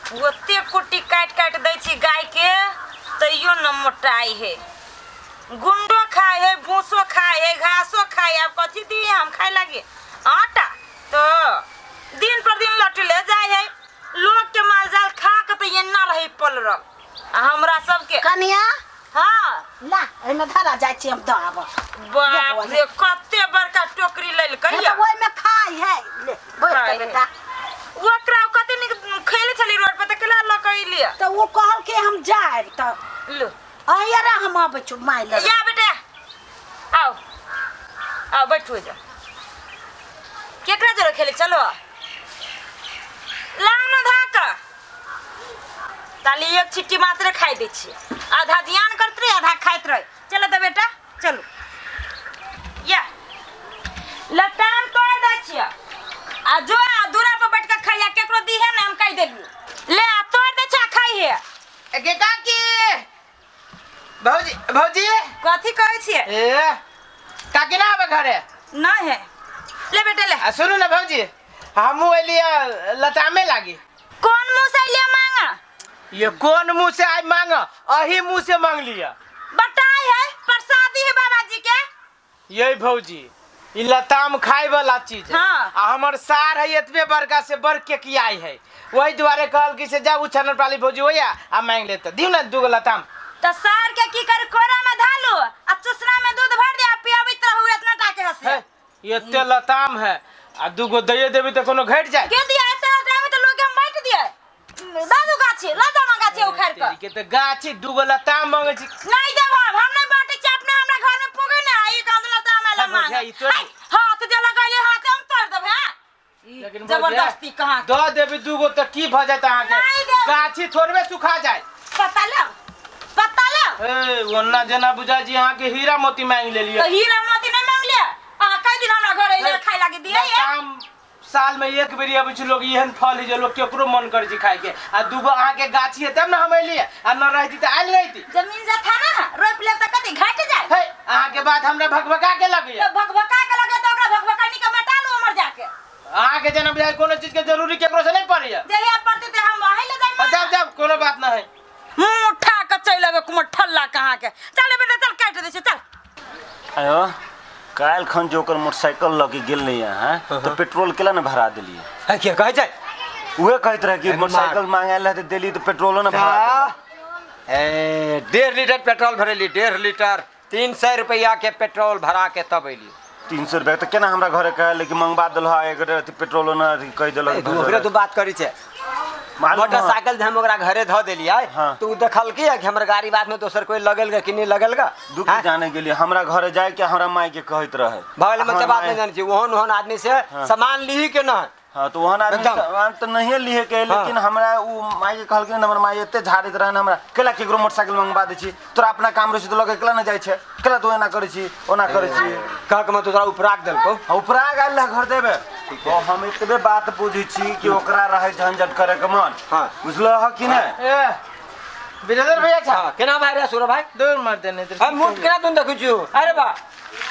ओते कुट्टी काटि काटि दै छी गायके तैयो न मोटाइ है गुंडो खाए है भूसो खाए है घासो खाए आब कथी दी हम खाए लागे आटा तो दिन पर दिन लटले जाए है लोग के माल जाल खा के तो एना रही पलरल आ हमरा सबके कनिया हाँ ला एहिमे धरा जाइ छी हम दऽ आबऽ बाप रे कते बड़का टोकरी लेलकै तऽ ओहिमे खाइ है ले बैठ खाइ के है। बेटा ओकरा ओ कते नीक खेले छली रोड पर तऽ केला लऽ के अइलियै तऽ ओ कहलकै हम जायब तऽ लो अहिया रे हम अबै छी माय लग या बेटा आओ आओ बैठू जा केकरा जोरे खेले चलो लाउ ना धाका ताली एक छिट्टी मात्र खाइ दै छियै आधा ध्यान करत रही आधा खाइत रही चलो तऽ बेटा चलू या लताम तोड़ दै छियै आ जो आ दूरा पर बैठ के खाइया केकरो दीहे ने हम कहि देलियै ले आ तोड़ दै छियै आ खाइहे गे काकी भौजी भौजी कथी कहै छियै ए काकी ना आबे घरे नहीं है ले बेटा ले आ सुनू ना भौजी हमहूँ एलियै लतामे लागी कौन मुंह से अइलियै मांगा ये कोन मुँह से आइ मांग अही मुँह से मांग लिअ बताई है प्रसादी है बाबा जी के ये भौजी ई लताम खाय वाला चीज है हाँ। आ हमर सार है एतबे बड़का से बड़ केकियाई है वही दुआरे कहल कि से जाऊ छनर पाली भौजी होया आ मांग लेते दिउ ना दूगो लताम त सार के की कर कोरा में धालू आ चुसना में दूध भर दे आ पियाबैत रहू इतना टा के हंसे है एते लताम है आ दूगो दैये देबी तऽ कोनो घटि जाए के दिया एते लताम है तो लोग के हम बांट दिए दादू गाछी ला जाओ ना गाछी उखाड़ के तेरी के तऽ गाछी दूगो लताम मांगे छी नहीं देब हम हम नहीं बांटे छी अपने हमरा घर में पुगे ना आई कांद लताम आला भौजी, मांग ई तोड़- हाय, हाथ जे लगैले हाथ हम तोड़ देब हैं लेकिन भौजी, जबरदस्ती कहाँ के? दऽ देबी दूगो तऽ की भऽ जायत अहाँके नहीं देब। गाछी थोड़बे सुखा जाए पता ले पता ले ए ओन्ना जेना बुझाइ छी अहाँके हीरा मोती मांगि लेलियै तो हीरा मोती नहीं मांग लिया अहाँ कई दिन हमरा घर अइले खाय लागी दिए ये लताम साल में एक बेरी अबै छै लोग एहन फल है जे लोग केकरो मन करै छै खायके आ दूगो अहाँके गाछी है तब ने हम एलियै आ न रहती तऽ आयल रहिती जमीन जा था ना रोप ले त कथी घट जाए हे अहाँके बात हमरा भकभका के लगैया तो भकभका के लगे तो ओकरा भकभकानी के मटा लू हमर जाके अहाँके जेना बुझाइ कोनो चीज के जरूरी केकरो से नहीं पड़ैया जहिया पड़ते ते हम वहीं ले जाए जाब जाब कोनो बात न है मुंह उठा के चलि अबे कुमर ठल्ला कहाँ के चल बेटा चल काटि दै छै चल आयो काल्हि खन जे ओकर मोटरसाइकिल लऽ के गेल रहियै अहाँ तऽ पेट्रोल केला ने भरा देलियै है के कहै छै उहे कहैत रहै कि मोटरसाइकिल मांगे लए तऽ देली तऽ पेट्रोलो ने भरा देलक। ए 1.5 लीटर पेट्रोल भरेली 1.5 लीटर 300 रुपया के पेट्रोल भरा के तब अयली 300 रुपया तऽ केना हमरा घरे कहल कि मंगवा देलह एक अथी पेट्रोलो ने अथी कहि देलक तू ओकरे तू बात करी छै मालूम है। मोटरसाइकिल जे हम ओकरा घरे धऽ देलियै हाँ। तऽ ओ देखलकै कि हमर गाड़ी बाद में दोसर कोई लगल गे कि नहि लगल गे दुख जाने के लिए हमरा घरे जाय के हमरा माय के कहैत रहे भगल में हमर बात माय- नहीं जानै छी ओहन ओहन आदमी से सामान लिही के न हाँ तो ओहन आदमी एकदम। सामान तऽ नहिए लिए के लेकिन हमरा उ माय के कहलखिन हमर माय एते झाड़ैत रहन हमरा केला केकरो मोटरसाइकिल मंगवा दै छी तोरा अपना काम रहै छै तऽ लऽ के केला नहि जाइ छै केला तू एना करै छी ओना करै छी कह के मैं तोरा उपराग देलको आ उपरा गेल रहे घर देबे तो हम एतबे बात बुझै छी कि ओकरा रहै झंझट करे के मन हाँ। बुझलो ह कि नहि ए बिरेदर भैया छा हाँ केना भाई रे सूरज भाई दूर मार देने हम मुठ केना तुम देखै छियो अरे बा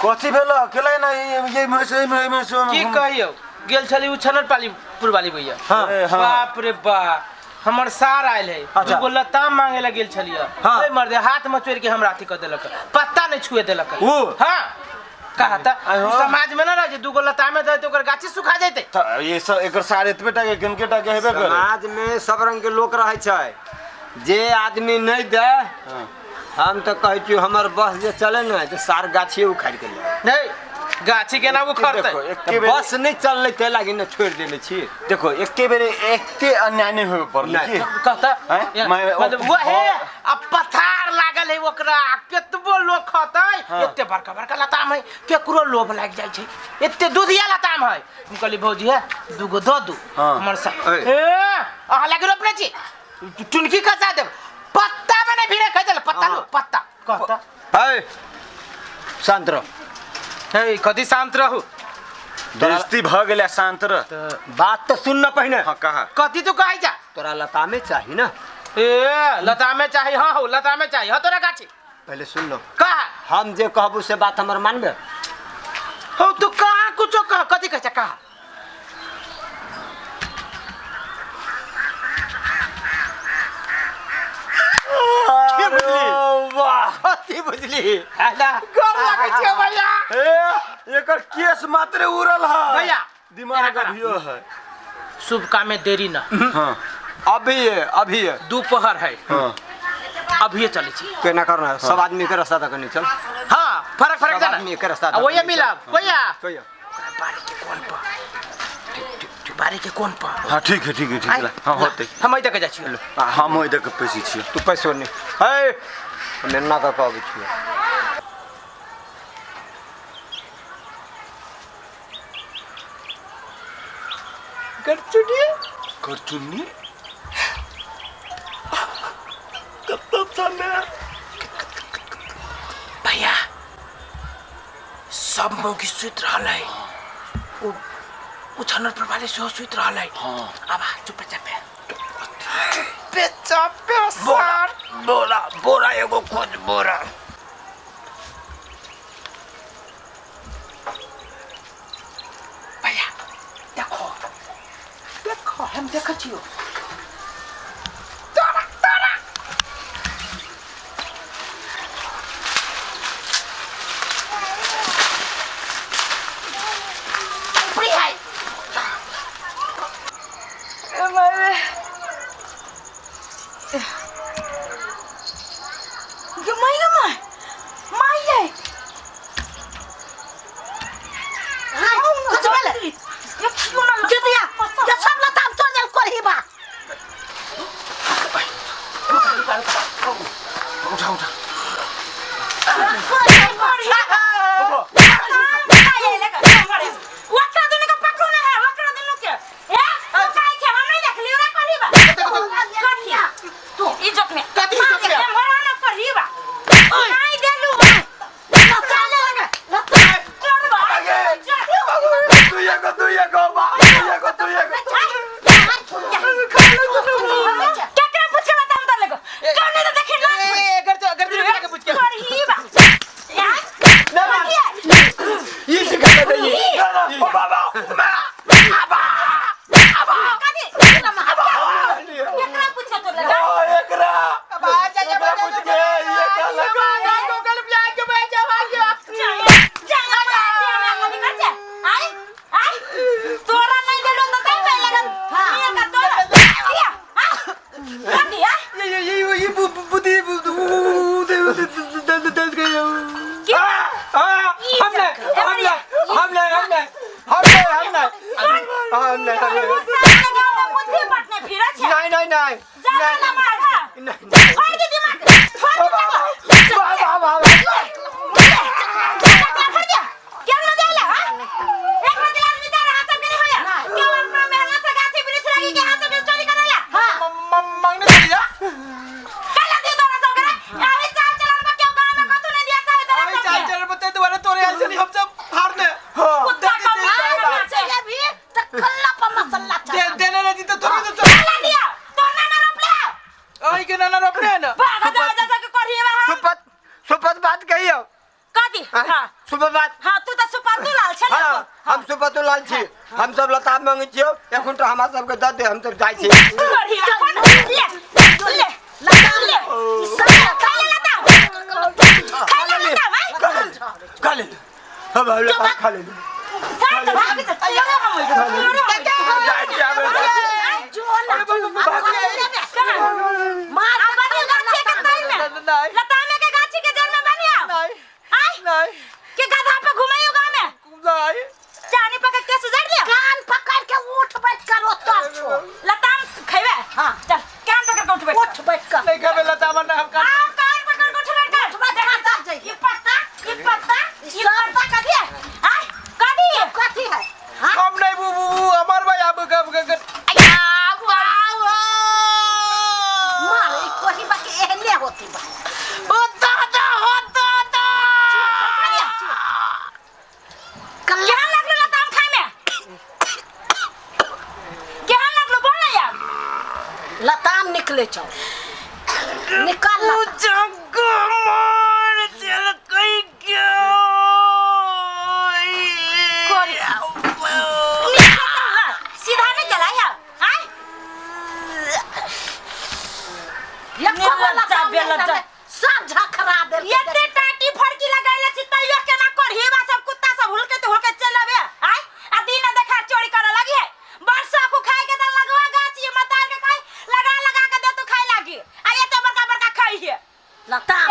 कथी भेल केला एना ये ये से ये से की कहियौ गेल छली उ छनर पाली पुरवाली भैया हाँ। ए, हाँ। बाप रे बा हमर सार आयल है अच्छा। दूगो लताम मांगे ला गेल छलियै हाँ। ओए मर्दे हाथ में चोर के हमरा अथी कर देलक पत्ता नहीं छुए देलक उ? हाँ कहा था आयो। उ समाज में ना रह जे दूगो लतामे दे तो ओकर गाछी सुखा जैते तऽ ये सब एकर सार एतबे टा के किनके टा के हेबे करे समाज में सब रंग के लोक रहै छै जे आदमी नहि दे हाँ। हम तऽ कहै छियौ हमर बस जे चले ने तऽ सार गाछिए उखाड़ि के ले नहीं गाछी केना उखड़तै देखो एके तऽ बेर बस नहि चललै ताहि लागि ने छोड़ि देने छी देखो एके बेर एते अन्याय नहि होबे पड़लै नहि। की कहता हैं? मैं- मतलब वो है अब पथार लागल है ओकरा केतबो लोग खतै हाँ। एते बड़का बड़का लताम है केकरो लोभ लागि जाइ छै एते दुधिया लताम है हम कहली भौजी है दूगो दऽ दू हाँ। हमर सा ए। ए अहाँ लागि रोपने छी टुनकी खसा देब पत्ता में नहीं भिड़े खा देल पत्ता लो पत्ता कहता है शांत रह हे कथी शांत रहू बेइज्जती भऽ गेलै शांत रह बात तऽ सुन न पहिने हाँ कहा कथी तू कहै जा तोरा लतामे चाही ना ए लतामे चाही हाँ हो लतामे चाही हाँ तोरा गाछी पहले सुन लो कहा हम जे कहबू से बात हमर मानबे हो तू कहाँ कुछो कह कथी कहै छै कहा छी बुझली है ना गोर लागै छियौ भैया ए एकर केस मात्रे उड़ल है भैया, दिमाग अभियो है शुभ काम में देरी ना हाँ अभी है अभी है दोपहर है हाँ अभी चले छी केना करना है सब आदमी के रास्ता तक नहीं चल हाँ फरक फरक सब जाना आदमी एके रास्ता आ, वही धऽ के मिलब भैया कहियो बारी के कोन पर बारी के कोन पर हाँ ठीक है ठीक है ठीक है हाँ होते हम अइ तक जाइ छी हम ओहि दके पैसे छियै तू पैसो नहीं है हम एन्ना कऽ के अबै छियौ गरचुनी करचुन्नी कत्ता चले भैया सब मौगी सुति रहल है उ उ छनर पर वाले सेहो सुति रहल है हाँ। आब आ, चुपे चापे चुपे चापे सर बोरा बोरा एगो खोज बोरा भैया देखो देखो हम देखै छियो तोरा तोरा ऊपरी है गे माय गे my my ये कथी भेलै देखियो ना दीदिया ये सब लताम तोड़ देल कोरही बा उठा उठा ओकरा दुनू के पकड़ू ना है ओकरा दुनू के ए ओ काई छै हम नहीं देखली ओरा करही बा कथी तू ई जोक में कथी जोक में? हमरा ना करही बा नहीं देलू बा लताम लताम करबा तू एगो तू एगो बा तू एगो तू एगो केकरा पूछ के बताम त लगो कौन नहीं देखी ना ए गरचु गरचुनी के पूछ के करही बा यार ये सिखा दे ये ना ना ओ बाबा मैं कथी केकरा पूछ के तोर लगा ओ एकरा अब आ जा जा एकरा पूछ के ये का लगा गूगल पे आ के बैठ जा आ गया तोरा नहीं देलो त तै पे लगन ये का तोरा किया हां कथी है ये ये ये ये बुद्धि दर्द दर्द गया हमने हमने हमने हमने हमने हमने हमने हमने वो सामने गांव में बुद्धि बटने फिरे छे नहीं नहीं नहीं जाना ना मार हां नहीं फाड़ दे दिमाग फाड़ दे दिमाग वाह वाह वाह वाह फाड़ दे क्या मजा आला हां एक मजा आदमी तारा हाथ सब के नहीं होया क्यों अपना मेहनत से गाछी वृक्ष लगी के हाथ सब के चोरी करेला हां मांगने चली जा काला दे तोरा सब के अभी चाल चलन पर क्यों गांव में कतू नहीं दिया चाहे तोरा अरे सब चाल के चल बते तुम्हारे तोरे आल चली हम सब फाड़ दे कुत्ता का मार ये भी त कल्ला पर मसल्ला दे चढ़ा देने नहीं तो तोरे तो काला दिया तो ना ना रोपले आई के नाना रोपने है ना भागा जा जा के करही बा सुपत सुपत बात कहियो कथी हां सुपत बात हां तू त सुपातू लाल छे हाँ हम सुपतो लाल छी हम सब लताम मंगै छियौ एखन तो हमरा सबके दऽ दे हम सब जाइ छी करही बा ले ले लताम ले ई सब खा ले लताम खा ले लताम आई खा ले हम लताम खा ले साथ भाग त तोरे हम होई जाइ छी हम जो ना मार आ बनी गाछी के तई में नहीं लतामे के गाछी के जड़ में बनी आओ नहीं आई नहीं के गधा पे घुमाइयो गांव में नहीं चानी पकड़ के सुजड़ लियो कान पकड़ के उठ बैठ करो तब छो लताम खैबे हाँ। चल कान पकड़ के उठ बैठ उठ बैठ कर नहीं खाबे लताम ना हम का आ कान पकड़ के उठ बैठ कर उठ बैठ कर तब जाइए। ये पत्ता ये पत्ता ये सब- पत्ता कथी है आई कथी है कथी है हाँ हम नहीं बू बू बू हमार भाई अब कब कब मार ई कोही बा के एहने होती बा ओ दादा हो दादा कल्ला केहन लागलो लताम खाय में केहन लागलो बोल ना यार लताम निकले छौ निकल लताम। जग मार दिल कई क्यों कोरी सीधा नहीं चला यार आय एको गो लज्जा लताम नहीं बेलज्जा रहले। सब झखरा देल। एते टाटी फड़की लगाइले छी तैयो केना करहीबा सब कुत्ता सब हुलके त हुलके चलि आबे आय आ दिन देखा चोरी करऽ लगी है। बरसा को खाए के त लगवा गाछी मतार के खाई लगा लगा के दे तो खाए लागी आ एते बड़का बड़का खाई है। लताम।